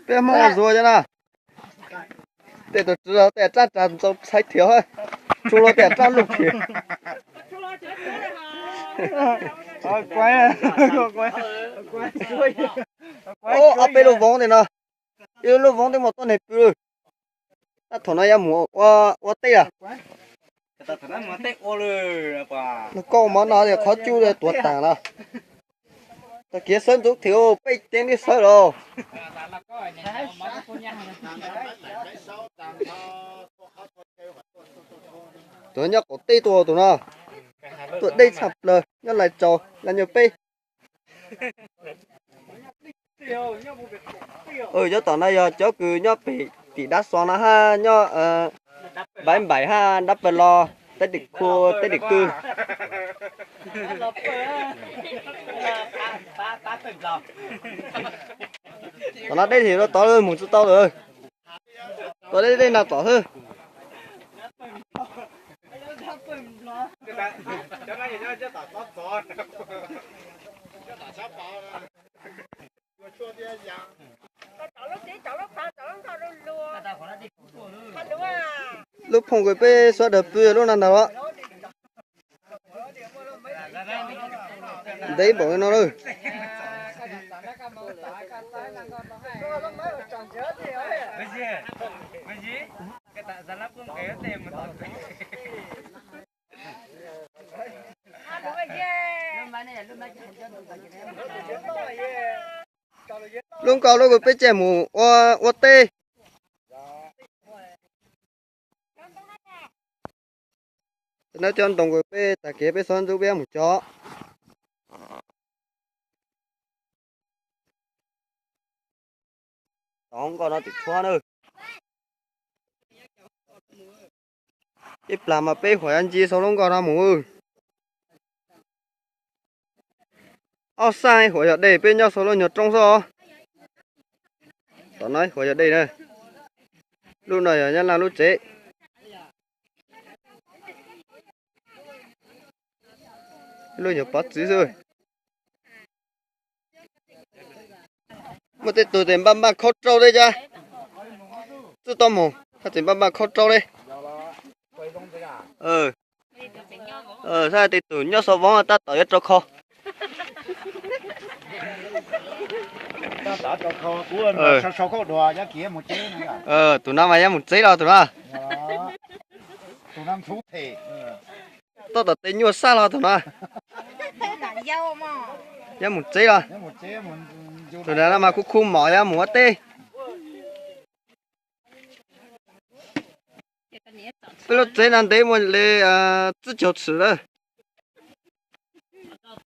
Peb Hmoob ua zuag cov no. Tej tus tswv los tej rab ras ntxaus txhais thiab, tsuas los tej rab lug thiab. Ob peb lub voov tej no, ib lub voov tej muaj tuab neeg pw. Tab thaum no yuav mus ua teb lawm. Nug koj mov no tias qhov cub tuav taag lawm. Tag kis sawv ntxuv thiab peb teeb neb sawv los. Tus nyob qaum teb tuaj tus no, tuaj deb tshaj plaws nyob Lais Tsaus Lais Nyuag Peb. Nyob tom no yog cov kws nyob pem tim Dab Xos no hab, nyob Npaim Npaim hab, Dab Pawg Los, Teb Dim Khu, Teb Dim Kwj. Tom no deb li tod mus tsi tau lawm. Tod deb deb no tom xwb. Lub phooj kws peb sawv daws pw lub no ntag. Ntev npaum li no lawm. Lub nkaus lub kws peb caij mus ua teb. Nab cov ntoo kws peb tag kev peb xob ntxub peb mus cov. Tov nkoj no tim tshuab na. Ib plag mas peb huam yuav nce sau lub nkoj no mus. Ob sab huam yog dej peb nyob sau lub nyuag roob xwb os. Tom no huam yog dej na. Lub no yog Nyab Laj lub tsev. Lub nyuag pov txwv xwb. Muaj tej tug tes npaj npaj khaub rau thiab cas. Txwj tau mus, haj tseem npaj npaj khaub rau li. Haj tej tug nyob sau voob tab tom yuav rau kho. Tus no mas yuav mus tsev los tus no. Tab tom tes nyuaj sab los tus no. Yuav mus tsev los. Tus no mas kuj khu mom yuav mus ua teb. Peb lub tsev no ntev muaj li tsib caug txhwm lawm.